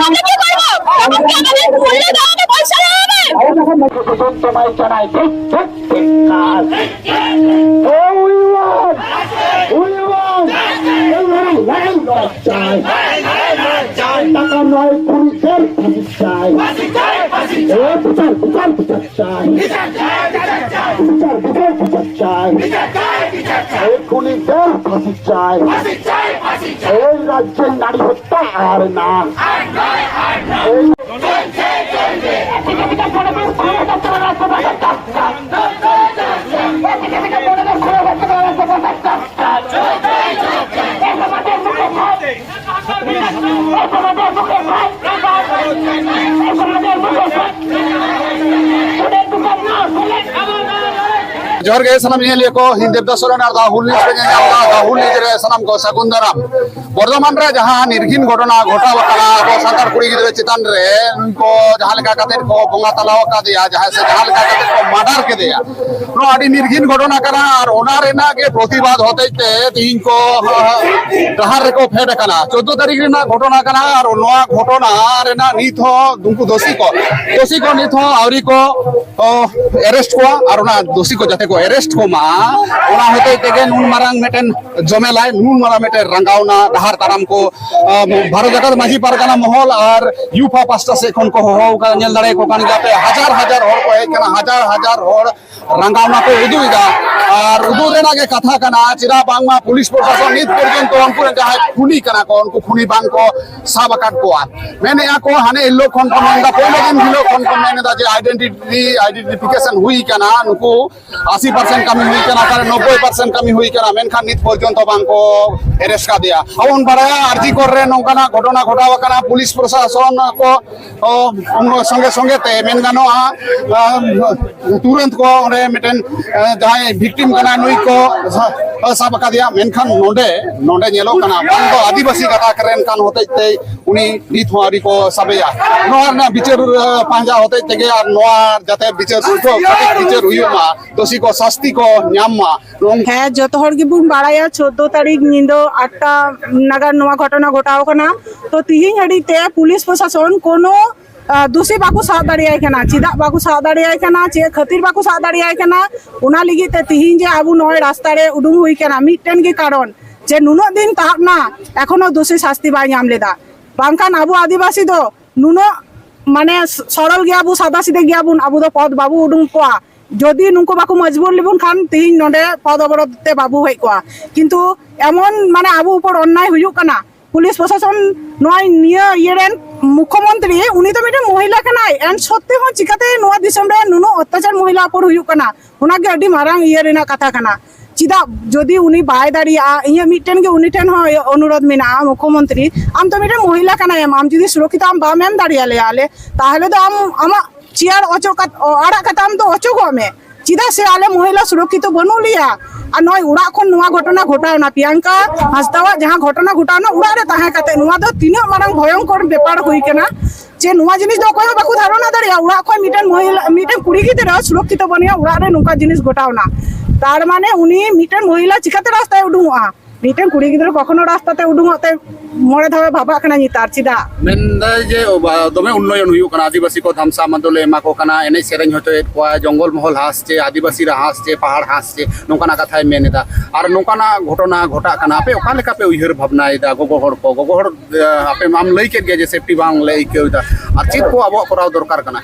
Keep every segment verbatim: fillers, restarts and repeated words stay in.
আমরা কি করবো? তখন কি আমাদের মূল্য দেওয়া হবে, পয়সা দেওয়া হবে? তদন্ত নয় জানাই, ঠিক, ঠিক, ঠিক কাজ। ও উইওয়ান, উইওয়ান, এই লড়াই, লড়াই, লড়াই চাই। টাকা নয়, পুলিশের ফাঁসি চাই। এ বিচার, বিচার, বিচার চাই। বিচার, বিচার, বিচার চাই। এই খুনিদের ফাঁসি চাই। এই রাজ্যের নারী হত্যা আর না। এই ᱡᱚᱦᱟᱨ ᱜᱮ ᱥᱟᱱᱟᱢ ᱧᱮᱧᱮᱞᱤᱭᱟᱹ ᱠᱚ, ᱤᱧ ᱫᱮᱵᱫᱟᱥ ᱥᱚᱨᱮᱱ ᱟᱨ ᱫᱟ ᱦᱩᱞ ᱱᱤᱭᱩᱡᱽ ᱯᱮ ᱧᱮᱞ ᱧᱟᱢ ᱮᱫᱟ᱾ ᱫᱟ ᱦᱩᱞ ᱱᱤᱭᱩᱡᱽ ᱨᱮ ᱥᱟᱱᱟᱢ ᱠᱚ ᱥᱟᱹᱜᱩᱱ ᱫᱟᱨᱟᱢ᱾ ᱵᱚᱨᱫᱷᱚᱢᱟᱱ ᱨᱮ ᱡᱟᱦᱟᱸ ᱱᱤᱨᱜᱷᱤᱱ ᱜᱷᱚᱴᱚᱱᱟ ᱜᱷᱚᱴᱟᱣ ᱟᱠᱟᱱᱟ, ᱟᱵᱚ ᱥᱟᱱᱛᱟᱲ ᱠᱩᱲᱤ ᱜᱤᱫᱽᱨᱟᱹ ᱪᱮᱛᱟᱱ ᱨᱮ ᱩᱱᱠᱩ ᱡᱟᱦᱟᱸ ᱞᱮᱠᱟ ᱠᱟᱛᱮ ᱠᱚ ᱵᱚᱸᱜᱟ ᱛᱟᱞᱟ ᱟᱠᱟᱫᱮᱭᱟ, ᱡᱟᱦᱟᱸᱭ ᱥᱮ ᱡᱟᱦᱟᱸ ᱞᱮᱠᱟ ᱠᱟᱛᱮ ᱠᱚ ᱢᱟᱨᱰᱟᱨ ᱠᱮᱫᱮᱭᱟ, ᱱᱚᱣᱟ ᱟᱹᱰᱤ ᱱᱤᱨᱜᱷᱤᱱ ᱜᱷᱚᱴᱚᱱᱟ ᱠᱟᱱᱟ᱾ ᱟᱨ ᱚᱱᱟ ᱨᱮᱱᱟᱜ ᱜᱮ ᱯᱨᱚᱛᱤᱵᱟᱫ ᱦᱚᱛᱮᱡ ᱛᱮ ᱛᱤᱦᱤᱧ ᱠᱚ, ᱟᱦ, ᱰᱟᱦᱟᱨ ᱨᱮᱠᱚ ᱯᱷᱮᱰ ᱟᱠᱟᱱᱟ᱾ ᱪᱳᱫᱽᱫᱳ ᱛᱟᱹᱨᱤᱠᱷ ᱨᱮᱱᱟᱜ ᱜᱷᱚᱴᱚᱱᱟ ᱠᱟᱱᱟ᱾ ᱟᱨ ᱱᱚᱣᱟ ᱜᱷᱚᱴᱚᱱᱟ ᱨᱮᱱᱟᱜ ᱱᱤᱛ ᱦᱚᱸ ᱩᱱᱠᱩ ᱫᱳᱥᱤ ᱠᱚ, ᱫᱳᱥᱤ ᱠᱚ ᱱᱤᱛ ᱦᱚᱸ ᱟᱹᱣᱨᱤ ᱠᱚ, ᱚ, ᱮᱨᱮᱥᱴ ᱠᱚᱣᱟ᱾ ᱟᱨ ᱚᱱᱟ ᱫᱳᱥᱤ ᱠᱚ ᱡᱟᱛᱮ ᱠᱚ ᱮᱨᱮᱥᱴ ᱠᱚᱢᱟ, ᱚᱱᱟ ᱦᱚᱛᱮᱡ ᱛᱮᱜᱮ ᱱᱩᱱ ᱢᱟᱨᱟᱝ ᱢᱤᱫᱴᱮᱱ ᱡᱚᱢᱮᱞᱟᱭ, ᱱᱩᱱ ᱢᱟᱨᱟᱝ ᱢᱤᱫᱴᱮᱱ ᱨᱟᱸᱜᱟᱣᱱᱟ ᱰᱟᱦᱟᱨ ᱛᱟᱲᱟᱢ ᱠᱚ, ᱟᱢ, ᱵᱷᱟᱨᱚᱛ ᱡᱟᱠᱟᱛ ᱢᱟᱹᱡᱷᱤ ᱯᱟᱨᱜᱟᱱᱟ ᱢᱚᱦᱚᱞ ᱟᱨ ᱭᱩᱯᱷᱟ ᱯᱟᱥᱴᱟ ᱥᱮᱫ ᱠᱷᱚᱱ ᱠᱚ ᱦᱚᱦᱚ ᱟᱠᱟᱫᱟ᱾ ᱧᱮᱞ ᱫᱟᱲᱮᱭᱟᱠᱚ ᱠᱟᱱ ᱜᱮᱭᱟ ᱯᱮ, ᱦᱟᱡᱟᱨ ᱦᱟᱡᱟᱨ ᱦᱚᱲ ᱠᱚ ᱦᱮᱡ ᱟᱠᱟᱱᱟ, ᱦᱟᱡᱟᱨ ᱦᱟᱡᱟᱨ ᱦᱚᱲ ᱨᱟᱸᱜᱟᱣᱱᱟ ᱠᱚ ᱩᱫᱩᱜ ᱮᱫᱟ᱾ ᱟᱨ ᱩᱫᱩᱜ ᱨᱮᱱᱟᱜ ᱜᱮ ᱠᱟᱛᱷᱟ ᱠᱟᱱᱟ, ᱪᱮᱫᱟᱜ ᱵᱟᱝᱢᱟ ᱯᱩᱞᱤᱥ ᱯᱨᱚᱥᱟᱥᱚᱱ ᱱᱤᱛ ᱯᱚᱨᱡᱚᱱᱛᱚ ᱩᱱᱠᱩ ᱨᱮᱱ ᱡᱟᱦᱟᱸᱭ ᱠᱷᱩᱱᱤ ᱠᱟᱱᱟ ᱠᱚ, ᱩᱱᱠᱩ ᱠᱷᱩᱱᱤ ᱵᱟᱝ ᱠᱚ ᱥᱟᱵ ᱟᱠᱟᱫ ᱠᱚᱣᱟ᱾ ᱢᱮᱱᱮᱫᱼᱟ ᱠᱚ, ᱦᱟᱱᱮ ᱦᱤᱞᱳᱜ ᱠᱷᱚᱱ ᱠᱚ ᱢᱮᱱᱫᱟ, ᱯᱳᱭᱞᱳ ᱫᱤᱱ ᱦᱤᱞᱳᱜ ᱠᱷᱚᱱ ᱠᱚ ᱢᱮᱱ ᱮᱫᱟ ᱡᱮ ᱟᱭᱰᱮᱱᱴᱤᱴᱤ, ᱟᱭᱰᱮᱱᱴᱤᱯᱷᱤᱠᱮᱥᱚᱱ ᱦᱩᱭ ᱠᱟᱱᱟ, ᱱᱩᱠᱩ ᱟᱥᱤ ᱯᱟᱨᱥᱮᱱᱴ ᱠᱟᱹᱢᱤ ᱦᱩᱭ ᱠᱟᱱᱟ, ᱚᱠᱟᱨᱮ ᱱᱚᱵᱵᱳᱭ ᱯᱟᱨᱥᱮᱱᱴ ᱠᱟᱹᱢᱤ ᱦᱩᱭ ᱠᱟᱱᱟ, ᱢᱮᱱᱠᱷᱟᱱ ᱱᱤᱛ ᱯᱚᱨᱡᱚᱱᱛᱚ ᱵᱟᱝ ᱠᱚ ᱮᱨᱮᱥᱴ ᱠᱟᱫᱮᱭᱟ᱾ ᱟᱵᱚ ᱵᱚᱱ ᱵᱟᱲᱟᱭᱟ, ᱟᱨᱡᱤ ᱠᱚᱨ ᱨᱮ ᱱᱚᱝᱠᱟᱱᱟᱜ ᱜᱷᱚᱴᱚᱱᱟ ᱜᱷᱚᱴᱟᱣ ᱟᱠᱟᱱᱟ, ᱯᱩᱞᱤᱥ ᱯᱨᱚᱥᱟᱥᱚᱱ ᱠᱚ, ᱚ, ᱥᱚᱸᱜᱮ ᱥᱚᱸᱜᱮ ᱛᱮ ᱢᱮᱱ ᱜᱟᱱᱚᱜᱼᱟ, ᱟᱢ, ᱛᱩᱨᱟᱹᱱᱛ ᱠᱚ ᱚᱸᱰᱮ ᱢᱤᱫᱴᱮᱱ, ᱮ, ᱡᱟᱦᱟᱸᱭ ᱵᱷᱤᱠᱴᱤᱢ ᱠᱟᱱᱟ, ᱱᱩᱭ ᱠᱚ ᱥᱟ-, ᱥᱟᱵ ᱟᱠᱟᱫᱮᱭᱟ᱾ ᱢᱮᱱᱠᱷᱟᱱ ᱱᱚᱰᱮ, ᱱᱚᱰᱮ ᱧᱮᱞᱚᱜ ᱠᱟᱱᱟ, ᱵᱟᱝ ᱫᱚ ᱟᱹᱫᱤᱵᱟᱹᱥᱤ ᱜᱟᱛᱟᱠ ᱨᱮᱱ ᱠᱟᱱ ᱦᱚᱛᱮᱡ ᱛᱮ ᱩᱱᱤ ᱱᱤᱛ ᱦᱚᱸ ᱟᱹᱣᱨᱤ ᱠᱚ ᱥᱟᱵᱮᱭᱟ᱾ ᱱᱚᱣᱟ ᱨᱮᱱᱟᱜ ᱵᱤᱪᱟᱹᱨ ᱯᱟᱸᱡᱟ ᱦᱚᱛᱮᱡ ᱛᱮᱜᱮ ᱟᱨ ᱱᱚᱣᱟ ᱡᱟᱛᱮ ᱵᱤᱪᱟᱹᱨ ᱥᱩᱫᱷᱟᱹ ᱵᱤᱪᱟᱹᱨ ᱦᱩᱭᱩᱜ ᱢᱟ, ᱫᱳᱥᱤ ᱠᱚ ᱥᱟᱥᱛᱤ ᱠᱚ ᱧᱟᱢ ᱢᱟ᱾ ᱦᱮᱸ, ᱡᱚᱛᱚ ᱦᱚᱲ ᱜᱮᱵᱚᱱ ᱵᱟᱲᱟᱭᱟ ᱪᱳᱫᱫᱳ ᱛᱟᱹᱨᱤᱠᱷ ᱧᱤᱫᱟᱹ ᱟᱴ ᱴᱟ ᱱᱟᱜᱟᱨ ᱱᱚᱣᱟ ᱜᱷᱚᱴᱚᱱᱟ ᱜᱷᱚᱴᱟᱣ ᱠᱟᱱᱟ᱾ ᱛᱚ ᱛᱤᱦᱤᱧ ᱦᱟᱹᱵᱤᱡ ᱛᱮ ᱯᱩᱞᱤᱥ ᱯᱨᱚᱥᱟᱥᱚᱱ ᱠᱳᱱᱳ ᱫᱳᱥᱤ ᱵᱟᱠᱚ ᱥᱟᱵ ᱫᱟᱲᱮᱭᱟᱭ ᱠᱟᱱᱟ᱾ ᱪᱮᱫᱟᱜ ᱵᱟᱠᱚ ᱥᱟᱵ ᱫᱟᱲᱮᱭᱟᱭ ᱠᱟᱱᱟ, ᱪᱮᱫ ᱠᱷᱟᱹᱛᱤᱨ ᱵᱟᱠᱚ ᱥᱟᱵ ᱫᱟᱲᱮᱭᱟᱭ ᱠᱟᱱᱟ, ᱚᱱᱟ ᱞᱟᱹᱜᱤᱫ ᱛᱮ ᱛᱤᱦᱤᱧ ᱡᱮ ᱟᱵᱚ ᱱᱚᱜᱼᱚᱭ ᱨᱟᱥᱛᱟ ᱨᱮ ᱩᱰᱩᱝ ᱦᱩᱭ ᱠᱟᱱᱟ, ᱢᱤᱫᱴᱮᱱ ᱜᱮ ᱠᱟᱨᱚᱱ ᱡᱮ ᱱᱩᱱᱟᱹᱜ ᱫᱤᱱ ᱛᱟᱦᱮᱸ ᱮᱱᱟ, ᱮᱠᱷᱚᱱᱳ ᱫᱳᱥᱤ ᱥᱟᱥᱛᱤ ᱵᱟᱭ ᱧᱟᱢ ᱞᱮᱫᱟ᱾ ᱵᱟᱝᱠᱷᱟᱱ ᱟᱵᱚ ᱟᱹᱫᱤᱵᱟᱹᱥᱤ ᱫᱚ ᱱᱩᱱᱟᱹᱜ ᱢᱟᱱᱮ ᱥᱚᱨᱚᱞ ᱜᱮᱭᱟᱵᱚ, ᱥᱟᱫᱟ ᱥᱤᱫᱷᱮ ᱜᱮᱭᱟᱵᱚᱱ, ᱟᱵᱚ ᱫᱚ ᱯᱚᱫ ᱵᱟᱵᱚ ᱩᱰᱩᱝ ᱠᱚᱣᱟ᱾ ᱡᱩᱫᱤ ᱱᱩᱠᱩ ᱵᱟᱠᱚ ᱢᱚᱡᱽᱵᱩᱨ ᱞᱮᱵᱚᱱ ᱠᱷᱟᱱ ᱛᱤᱦᱤᱧ ᱱᱚᱰᱮ ᱯᱚᱫ ᱚᱵᱚᱨᱳᱫᱷ ᱛᱮ ᱵᱟᱵᱚ ᱦᱮᱡ ᱠᱚᱜᱼᱟ᱾ ᱠᱤᱱᱛᱩ ᱮᱢᱚᱱ ᱢᱟᱱᱮ ᱟᱵᱚ ᱩᱯᱚᱨ ᱚᱱᱱᱟᱭ ᱦᱩᱭᱩᱜ ᱠᱟᱱᱟ᱾ ᱯᱩᱞᱤᱥ ᱯᱨᱚᱥᱟᱥᱚᱱ ᱱᱚᱜᱼᱚᱭ ᱱᱤᱭᱟᱹ ᱤᱭᱟᱹ ᱨᱮᱱ ᱢᱩᱠᱷᱚᱢᱚᱱᱛᱨᱤ, ᱩᱱᱤ ᱫᱚ ᱢᱤᱫᱴᱮᱱ ᱢᱚᱦᱤᱞᱟ ᱠᱟᱱᱟᱭ, ᱮᱱ ᱥᱚᱛᱛᱮ ᱦᱚᱸ ᱪᱤᱠᱟᱛᱮ ᱱᱚᱣᱟ ᱫᱤᱥᱚᱢ ᱨᱮ ᱱᱩᱱᱟᱹᱜ ᱚᱛᱛᱟᱪᱟᱨ ᱢᱚᱦᱤᱞᱟ ᱩᱯᱚᱨ ᱦᱩᱭᱩᱜ ᱠᱟᱱᱟ? ᱚᱱᱟᱜᱮ ᱟᱹᱰᱤ ᱢᱟᱨᱟᱝ ᱤᱭᱟᱹ ᱨᱮᱱᱟᱜ ᱠᱟᱛᱷᱟ ᱠᱟᱱᱟ᱾ ᱪᱮᱫᱟᱜ ᱡᱩᱫᱤ ᱩᱱᱤ ᱵᱟᱭ ᱫᱟᱲᱮᱭᱟᱜᱼᱟ? ᱤᱧᱟᱹᱜ ᱢᱤᱫᱴᱮᱱ ᱜᱮ ᱩᱱᱤ ᱴᱷᱮᱱ ᱦᱚᱸ ᱚᱱᱩᱨᱳᱫᱷ ᱢᱮᱱᱟᱜᱼᱟ, ᱢᱩᱠᱷᱚᱢᱚᱱᱛᱨᱤ, ᱟᱢ ᱫᱚ ᱢᱤᱫᱴᱮᱱ ᱢᱚᱦᱤᱞᱟ ᱠᱟᱱᱟᱭᱮᱢ, ᱟᱢ ᱡᱩᱫᱤ ᱥᱩᱨᱚᱠᱠᱷᱤᱛ ᱟᱢ ᱵᱟᱢ ᱮᱢ ᱫᱟᱲᱮᱭᱟᱞᱮᱭᱟ ᱟᱞᱮ, ᱛᱟᱦᱚᱞᱮ ᱫᱚ ᱟᱢ ᱟᱢᱟᱜ ᱪᱮᱭᱟᱨ ᱚᱪᱚᱜ ᱠᱟᱛ-, ᱚ, ᱟᱲᱟᱜ ᱠᱟᱛᱮ ᱟᱢ ᱫᱚ ᱚᱪᱚᱜᱚᱜ ᱢᱮ᱾ ᱪᱮᱫᱟᱜ ᱥᱮ ᱟᱞᱮ ᱢᱚᱦᱤᱞᱟ ᱥᱩᱨᱚᱠᱠᱷᱤᱛᱚ ᱵᱟᱹᱱᱩᱜ ᱞᱮᱭᱟ᱾ ᱟᱨ ᱱᱚᱜᱼᱚᱭ ᱚᱲᱟᱜ ᱠᱷᱚᱱ ᱱᱚᱣᱟ ᱜᱷᱚᱴᱚᱱᱟ ᱜᱷᱚᱴᱟᱣᱱᱟ, ᱯᱤᱭᱟᱝᱠᱟ ᱦᱟᱸᱥᱫᱟᱣᱟᱜ ᱡᱟᱦᱟᱸ ᱜᱷᱚᱴᱚᱱᱟ ᱜᱷᱚᱴᱟᱣᱱᱟ, ᱚᱲᱟᱜ ᱨᱮ ᱛᱟᱦᱮᱸ ᱠᱟᱛᱮ ᱱᱚᱣᱟ ᱫᱚ ᱛᱤᱱᱟᱹᱜ ᱢᱟᱨᱟᱝ ᱵᱷᱚᱭᱚᱝᱠᱚᱨ ᱵᱮᱯᱟᱨ ᱦᱩᱭ ᱠᱟᱱᱟ, ᱡᱮ ᱱᱚᱣᱟ ᱡᱤᱱᱤᱥ ᱫᱚ ᱚᱠᱚᱭ ᱦᱚᱸ ᱵᱟᱠᱚ ᱫᱷᱟᱨᱚᱱᱟ ᱫᱟᱲᱮᱭᱟᱜᱼᱟ᱾ ᱚᱲᱟᱜ ᱠᱷᱚᱱ ᱢᱤᱫᱴᱮᱱ ᱢᱚᱦᱤᱞᱟ, ᱢᱤᱫᱴᱮᱱ ᱠᱩᱲᱤ ᱜᱤᱫᱽᱨᱟᱹ ᱥᱩᱨᱚᱠᱠᱷᱤᱛᱚ ᱵᱟᱹᱱᱩᱜᱼᱟ, ᱚᱲᱟᱜ ᱨᱮ ᱱᱚᱝᱠᱟ ᱡᱤᱱᱤᱥ ᱜᱷᱚᱴᱟᱣᱱᱟ, ᱛᱟᱨ ᱢᱟᱱᱮ ᱩᱱᱤ ᱢᱤᱫᱴᱮᱱ ᱢᱚᱦᱤᱞᱟ ᱪᱤᱠᱟᱛᱮ ᱨᱟᱥᱛᱟᱭ ᱩᱰᱩᱝᱚᱜᱼᱟ? ᱢᱤᱫᱴᱮᱱ ᱠᱩᱲᱤ ᱜᱤᱫᱽᱨᱟᱹ ᱠᱚᱠᱷᱚᱱᱳ ᱨᱟᱥᱛᱟ ᱛᱮ ᱩᱰᱩᱝᱚᱜ ᱛᱮ ᱢᱚᱬᱮ ᱫᱷᱟᱣᱮ ᱵᱷᱟᱵᱟᱜ ᱠᱟᱱᱟ ᱱᱮᱛᱟᱨ, ᱪᱮᱫᱟᱜ? ᱢᱮᱱᱫᱟᱭ ᱡᱮ ᱚᱵᱟ-, ᱫᱚᱢᱮ ᱩᱱᱱᱚᱭᱚᱱ ᱦᱩᱭᱩᱜ ᱠᱟᱱᱟ, ᱟᱹᱫᱤᱵᱟᱹᱥᱤ ᱠᱚ ᱫᱷᱟᱢᱥᱟ ᱢᱟᱫᱚᱞᱮ ᱮᱢᱟ ᱠᱚ ᱠᱟᱱᱟ, ᱮᱱᱮᱡ ᱥᱮᱨᱮᱧ ᱦᱚᱪᱚᱭᱮᱫ ᱠᱚᱣᱟ, ᱡᱚᱝᱜᱚᱞ ᱢᱚᱦᱚᱞ ᱦᱟᱸᱥ ᱪᱮ ᱟᱹᱫᱤᱵᱟᱹᱥᱤ ᱦᱟᱸᱥ ᱪᱮ ᱯᱟᱦᱟᱲ ᱦᱟᱸᱥ ᱪᱮ ᱱᱚᱝᱠᱟᱱᱟᱜ ᱠᱟᱛᱷᱟᱭ ᱢᱮᱱ ᱮᱫᱟ᱾ ᱟᱨ ᱱᱚᱝᱠᱟᱱᱟᱜ ᱜᱷᱚᱴᱚᱱᱟ ᱜᱷᱚᱴᱟᱜ ᱠᱟᱱᱟ, ᱟᱯᱮ ᱚᱠᱟ ᱞᱮᱠᱟ ᱯᱮ ᱩᱭᱦᱟᱹᱨ ᱵᱷᱟᱵᱽᱱᱟᱭᱮᱫᱟ? ᱜᱚᱜᱚ ᱦᱚᱲ ᱠᱚ, ᱜᱚᱜᱚ ᱦᱚᱲ, ᱮ, ᱟᱯᱮ ᱢᱟᱢ ᱞᱟᱹᱭ ᱠᱮᱫ ᱜᱮᱭᱟ ᱡᱮ ᱥᱮᱯᱴᱤ ᱵᱟᱝ ᱞᱮ ᱟᱹᱭᱠᱟᱹᱣ ᱮᱫᱟ, ᱟᱨ ᱪᱮᱫ ᱠᱚ ᱟᱵᱚᱣᱟᱜ ᱠᱚᱨᱟᱣ ᱫᱚᱨᱠᱟᱨ ᱠᱟᱱᱟ?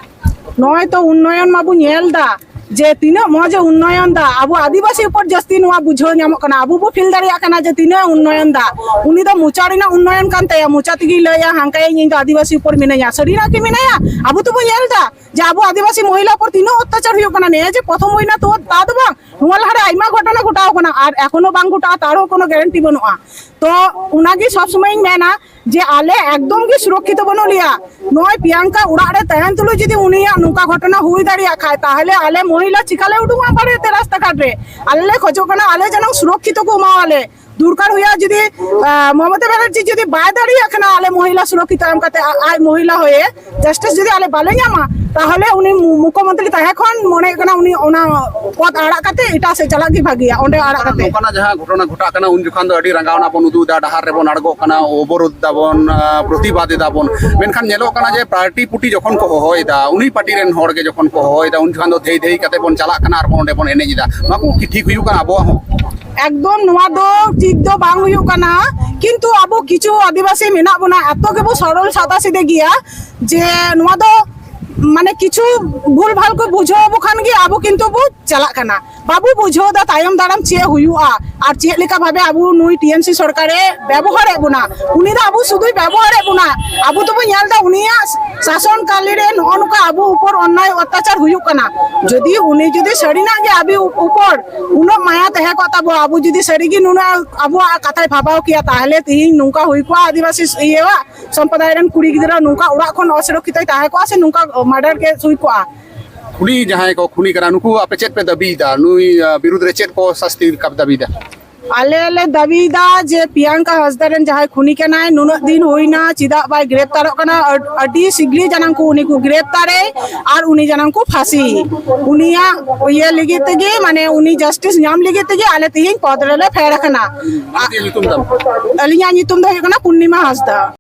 ᱱᱚᱜᱼᱚᱭ ᱛᱚ ᱩᱱᱱᱚᱭᱚᱱ ᱢᱟᱵᱚ ᱧᱮᱞ ᱫᱟ, ᱡᱮ ᱛᱤᱱᱟᱹᱜ ᱢᱚᱡᱽ ᱮ ᱩᱱᱱᱚᱭᱚᱱ ᱫᱟ, ᱟᱵᱚ ᱟᱹᱫᱤᱵᱟᱹᱥᱤ ᱩᱯᱚᱨ ᱡᱟᱹᱥᱛᱤ ᱱᱚᱣᱟ ᱵᱩᱡᱷᱟᱹᱣ ᱧᱟᱢᱚᱜ ᱠᱟᱱᱟ᱾ ᱟᱵᱚ ᱵᱚ ᱯᱷᱤᱞ ᱫᱟᱲᱮᱭᱟᱜ ᱠᱟᱱᱟ ᱡᱮ ᱛᱤᱱᱟᱹᱜ ᱮ ᱩᱱᱱᱚᱭᱚᱱ ᱫᱟ᱾ ᱩᱱᱤ ᱫᱚ ᱢᱚᱪᱟ ᱨᱮᱱᱟᱜ ᱩᱱᱱᱚᱭᱚᱱ ᱠᱟᱱ ᱛᱟᱭᱟ, ᱢᱚᱪᱟ ᱛᱮᱜᱮᱭ ᱞᱟᱹᱭᱟ, "ᱦᱟᱝᱠᱟᱭᱟᱹᱧ, ᱤᱧ ᱫᱚ ᱟᱹᱫᱤᱵᱟᱹᱥᱤ ᱩᱯᱚᱨ ᱢᱤᱱᱟᱹᱧᱟ᱾" ᱥᱟᱹᱨᱤᱱᱟᱜ ᱠᱤ ᱢᱮᱱᱟᱭᱟ? ᱟᱵᱚ ᱛᱚᱵᱚ ᱧᱮᱞ ᱫᱟ ᱡᱮ ᱟᱵᱚ ᱟᱹᱫᱤᱵᱟᱹᱥᱤ ᱢᱚᱦᱤᱞᱟ ᱩᱯᱚᱨ ᱛᱤᱱᱟᱹᱜ ᱚᱛᱛᱟᱪᱟᱨ ᱦᱩᱭᱩᱜ ᱠᱟᱱᱟ᱾ ᱱᱤᱭᱟᱹ ᱡᱮ ᱯᱨᱚᱛᱷᱚᱢ ᱦᱩᱭᱱᱟ ᱛᱚ ᱛᱟ ᱫᱚ ᱵᱟᱝ, ᱱᱚᱣᱟ ᱞᱟᱦᱟᱨᱮ ᱟᱭᱢᱟ ᱜᱷᱚᱴᱚᱱᱟ ᱜᱷᱚᱴᱟᱣ ᱠᱟᱱᱟ, ᱟᱨ ᱮᱠᱷᱚᱱᱳ ᱵᱟᱝ ᱜᱷᱚᱴᱟᱜᱼᱟ, ᱛᱟᱨ ᱦᱚᱸ ᱠᱳᱱᱳ ᱜᱮᱨᱮᱱᱴᱤ ᱵᱟᱹᱱᱩᱜᱼᱟ᱾ ᱛᱚ ᱚᱱᱟᱜᱮ ᱥᱚᱵ ᱥᱚᱢᱚᱭ ᱤᱧ ᱢᱮᱱᱟ, ᱡᱮ ᱟᱞᱮ ᱮᱠᱫᱚᱢ ᱜᱮ ᱥᱩᱨᱚᱠᱠᱷᱤᱛᱚ ᱵᱟᱹᱱᱩᱜ ᱞᱮᱭᱟ᱾ ᱱᱚᱜᱼᱚᱭ ᱯᱤᱭᱟᱝᱠᱟ ᱚᱲᱟᱜ ᱨᱮ ᱛᱟᱦᱮᱱ ᱛᱩᱞᱩᱡ ᱡᱩᱫᱤ ᱩᱱᱤᱭᱟᱜ ᱱᱚᱝᱠᱟ ᱜᱷᱚᱴᱚᱱᱟ ᱦᱩᱭ ᱫᱟᱲᱮᱭᱟᱜ ᱠᱷᱟᱡ, ᱛᱟᱦᱚᱞᱮ ᱟᱞᱮ ᱢᱚᱦᱤᱞᱟ ᱪᱤᱠᱟᱞᱮ ᱩᱰᱩᱝᱚᱜᱼᱟ ᱵᱟᱨᱦᱮ ᱛᱮ ᱨᱟᱥᱛᱟ ᱜᱷᱟᱴ ᱨᱮ? ᱟᱞᱮ ᱞᱮ ᱠᱷᱚᱡᱚᱜ ᱠᱟᱱᱟ, ᱟᱞᱮ ᱡᱮᱱᱚ ᱥᱩᱨᱚᱠᱠᱷᱤᱛᱚ ᱠᱚ ᱮᱢᱟᱣᱟᱞᱮ᱾ ᱫᱚᱨᱠᱟᱨ ᱦᱩᱭᱩᱜᱼᱟ᱾ ᱡᱩᱫᱤ ᱟᱸ, ᱢᱚᱢᱚᱛᱟ ᱵᱟᱱᱟᱨᱡᱤ ᱡᱩᱫᱤ ᱵᱟᱭ ᱫᱟᱲᱮᱭᱟᱜ ᱠᱟᱱᱟ ᱟᱞᱮ ᱢᱚᱦᱤᱞᱟ ᱥᱩᱨᱚᱠᱠᱷᱤᱛᱟ ᱮᱢ ᱠᱟᱛᱮ, ᱟ- ᱟᱡ ᱢᱚᱦᱤᱞᱟ ᱦᱚᱭᱮ ᱡᱟᱥᱴᱤᱥ ᱡᱩᱫᱤ ᱟᱞᱮ ᱵᱟᱞᱮ ᱧᱟᱢᱟ, ᱛᱟᱦᱚᱞᱮ ᱩᱱᱤ ᱢᱩ- ᱢᱩᱠᱷᱭᱚᱢᱚᱱᱛᱨᱤ ᱛᱟᱦᱮᱸ ᱠᱷᱚᱱ ᱢᱚᱱᱮ ᱦᱩᱭᱩᱜ ᱠᱟᱱᱟ ᱩᱱᱤ ᱚᱱᱟ ᱯᱚᱫ ᱟᱲᱟᱜ ᱠᱟᱛᱮ ᱮᱴᱟᱜ ᱥᱮᱫ ᱪᱟᱞᱟᱜ ᱜᱮ ᱵᱷᱟᱹᱜᱤᱭᱟ, ᱚᱸᱰᱮ ᱟᱲᱟᱜ ᱠᱟᱛᱮ᱾ ᱱᱚᱝᱠᱟᱱᱟᱜ ᱡᱟᱦᱟᱸ ᱜᱷᱚᱴᱚᱱᱟ ᱜᱷᱚᱴᱟᱜ ᱠᱟᱱᱟ, ᱩᱱ ᱡᱚᱠᱷᱚᱱ ᱫᱚ ᱟᱹᱰᱤ ᱨᱟᱸᱜᱟᱣᱱᱟ ᱵᱚᱱ ᱩᱫᱩᱜ ᱮᱫᱟ, ᱰᱟᱦᱟᱨ ᱨᱮᱵᱚᱱ ᱟᱬᱜᱚᱜ ᱠᱟᱱᱟ, ᱚᱵᱚᱨᱳᱫᱷ ᱫᱟᱵᱚᱱ, ᱟᱸ, ᱯᱨᱚᱛᱤᱵᱟᱫ ᱮᱫᱟᱵᱚᱱ, ᱢᱮᱱᱠᱷᱟᱱ ᱧᱮᱞᱚᱜ ᱠᱟᱱᱟ ᱡᱮ ᱯᱟᱨᱴᱤ ᱯᱩᱴᱤ ᱡᱚᱠᱷᱚᱱ ᱠᱚ ᱦᱚᱦᱚᱭᱮᱫᱟ, ᱩᱱᱤ ᱯᱟᱨᱴᱤ ᱨᱮᱱ ᱦᱚᱲ ᱜᱮ ᱡᱚᱠᱷᱚᱱ ᱠᱚ ᱦᱚᱦᱚᱭᱮᱫᱟ, ᱩᱱ ᱡᱚᱠᱷᱚᱱ ᱫᱚ ᱫᱷᱮᱭ ᱫᱷᱮᱭ ᱠᱟᱛᱮ ᱵᱚᱱ ᱪᱟᱞᱟᱜ ᱠᱟᱱᱟ ᱟᱨ ᱵᱚᱱ ᱚᱸᱰᱮ ᱵᱚᱱ ᱮᱱᱮᱡ ᱮᱫᱟ᱾ ᱱᱚᱣᱟ ᱠᱚ ᱠᱤ ᱴᱷᱤᱠ ᱦᱩᱭᱩᱜ ᱠᱟᱱᱟ ᱟᱵᱚᱣᱟᱜ ᱦᱚᱸ? ᱮᱠᱫᱚᱢ ᱱᱚᱣᱟ ᱫᱚ ᱴᱷᱤᱠ ᱫᱚ ᱵᱟᱝ ᱦᱩᱭᱩᱜ ᱠᱟᱱᱟ, ᱠᱤᱱᱛᱩ ᱟᱵᱚ ᱠᱤᱪᱷᱩ ᱟᱹᱫᱤᱵᱟᱹᱥᱤ ᱢᱮᱱᱟᱜ ᱵᱚᱱᱟ, ᱮᱛᱚ ᱜᱮᱵᱚ ᱥᱚᱨᱚᱞ ᱥᱟᱫᱟ ᱥᱤᱫᱷᱮ ᱜᱮᱭᱟ ᱡᱮ ᱱᱚᱣᱟ ᱫᱚ ᱢᱟᱱᱮ ᱠᱤᱪᱷᱩ ᱵᱷᱩᱞ ᱵᱷᱟᱞ ᱠᱚ ᱵᱩᱡᱷᱟᱹᱣ ᱟᱵᱚ ᱠᱷᱟᱱ ᱜᱮ ᱟᱵᱚ ᱠᱤᱱᱛᱩ ᱵᱚ ᱪᱟᱞᱟᱜ ᱠᱟᱱᱟ, ᱵᱟᱵᱚ ᱵᱩᱡᱷᱟᱹᱣ ᱫᱟ ᱛᱟᱭᱚᱢ ᱫᱟᱨᱟᱢ ᱪᱮᱫ ᱦᱩᱭᱩᱜᱼᱟ ᱟᱨ ᱪᱮᱫ ᱞᱮᱠᱟ ᱵᱷᱟᱵᱮ ᱟᱵᱚ ᱱᱩᱭ ᱴᱤ ᱮᱢ ᱥᱤ ᱥᱚᱨᱠᱟᱨᱮ ᱵᱮᱵᱚᱦᱟᱨᱮᱫ ᱵᱚᱱᱟ᱾ ᱩᱱᱤ ᱫᱚ ᱟᱵᱚ ᱥᱩᱫᱷᱩᱭ ᱵᱮᱵᱚᱦᱟᱨᱮᱫ ᱵᱚᱱᱟ, ᱟᱵᱚ ᱫᱚᱵᱚ ᱧᱮᱞ ᱫᱟ ᱩᱱᱤᱭᱟᱜ ᱥᱟᱥᱚᱱ ᱠᱟᱞᱤ ᱨᱮ ᱱᱚᱜᱼᱚ ᱱᱚᱝᱠᱟ ᱟᱵᱚ ᱩᱯᱚᱨ ᱚᱱᱱᱟᱭ ᱚᱛᱛᱟᱪᱟᱨ ᱦᱩᱭᱩᱜ ᱠᱟᱱᱟ᱾ ᱡᱩᱫᱤ ᱩᱱᱤ ᱡᱩᱫᱤ ᱥᱟᱹᱨᱤᱱᱟᱜ ᱜᱮ ᱟᱵᱚ ᱩᱯᱚᱨ ᱩᱱᱟᱹᱜ ᱢᱟᱭᱟ ᱛᱟᱦᱮᱸ ᱠᱚᱜ ᱛᱟᱵᱚ, ᱟᱵᱚ ᱡᱩᱫᱤ ᱥᱟᱹᱨᱤ ᱜᱮ ᱱᱩᱱᱟᱹᱜ ᱟᱵᱚᱣᱟᱜ ᱠᱟᱛᱷᱟᱭ ᱵᱷᱟᱵᱟᱣ ᱠᱮᱭᱟ, ᱛᱟᱦᱚᱞᱮ ᱛᱤᱦᱤᱧ ᱱᱚᱝᱠᱟ ᱦᱩᱭ ᱠᱚᱜᱼᱟ, ᱟᱹᱫᱤᱵᱟᱹᱥᱤ ᱤᱭᱟᱹᱣᱟᱜ ᱥᱚᱢᱯᱨᱚᱫᱟᱭ ᱨᱮᱱ ᱠᱩᱲᱤ ᱜᱤᱫᱽᱨᱟᱹ ᱱᱚᱝᱠᱟ ᱚᱲᱟᱜ ᱠᱷᱚᱱ ᱚᱥᱩᱨᱚᱠᱠᱷᱤᱛᱚᱭ ᱛᱟᱦᱮᱸ ᱠᱚᱜᱼᱟ ᱥᱮ ᱱᱚᱝᱠᱟ ᱢᱟᱨᱰᱟᱨ ᱠᱮᱥ ᱦᱩᱭ ᱠᱚᱜᱼᱟ? ᱠᱷᱩᱱᱤ ᱡᱟᱦᱟᱸᱭ ᱠᱚ ᱠᱷᱩᱱᱤ ᱠᱟᱱᱟ, ᱱᱩᱠᱩ ᱟᱯᱮ ᱪᱮᱫ ᱯᱮ ᱫᱟᱹᱵᱤᱭᱮᱫᱟ? ᱱᱩᱭ, ᱟᱸ, ᱵᱤᱨᱩᱫᱽ ᱨᱮ ᱪᱮᱫ ᱠᱚ ᱥᱟᱥᱛᱤ ᱞᱮᱠᱟ ᱯᱮ ᱫᱟᱹᱵᱤᱭᱮᱫᱟ? ᱟᱞᱮ ᱞᱮ ᱫᱟᱹᱵᱤᱭᱮᱫᱟ ᱡᱮ ᱯᱤᱭᱟᱝᱠᱟ ᱦᱟᱸᱥᱫᱟ ᱨᱮᱱ ᱡᱟᱦᱟᱸᱭ ᱠᱷᱩᱱᱤ ᱠᱟᱱᱟᱭ, ᱱᱩᱱᱟᱹᱜ ᱫᱤᱱ ᱦᱩᱭᱱᱟ, ᱪᱮᱫᱟᱜ ᱵᱟᱭ ᱜᱨᱮᱯᱛᱟᱨᱚᱜ ᱠᱟᱱᱟ? ᱟᱹᱰ- ᱟᱹᱰᱤ ᱥᱤᱜᱽᱞᱤ ᱡᱟᱱᱟᱝ ᱠᱚ ᱩᱱᱤ ᱠᱚ ᱜᱨᱮᱯᱛᱟᱨᱮ ᱟᱨ ᱩᱱᱤ ᱡᱟᱱᱟᱝ ᱠᱚ ᱯᱷᱟᱸᱥᱤ᱾ ᱩᱱᱤᱭᱟᱜ ᱤᱭᱟᱹ ᱞᱟᱹᱜᱤᱫ ᱛᱮᱜᱮ, ᱢᱟᱱᱮ ᱩᱱᱤ ᱡᱟᱥᱴᱤᱥ ᱧᱟᱢ ᱞᱟᱹᱜᱤᱫ ᱛᱮᱜᱮ ᱟᱞᱮ ᱛᱮᱦᱮᱧ ᱯᱚᱫ ᱨᱮᱞᱮ ᱯᱷᱮᱰ ᱟᱠᱟᱱᱟ᱾ ᱪᱮᱫ ᱧᱩᱛᱩᱢ ᱛᱟᱢ? ᱟᱹᱞᱤᱧᱟᱜ ᱧᱩᱛᱩᱢ ᱫᱚ ᱦᱩᱭᱩᱜ ᱠᱟᱱᱟ ᱯᱩᱨᱱᱤᱢᱟ ᱦᱟᱸᱥᱫᱟ᱾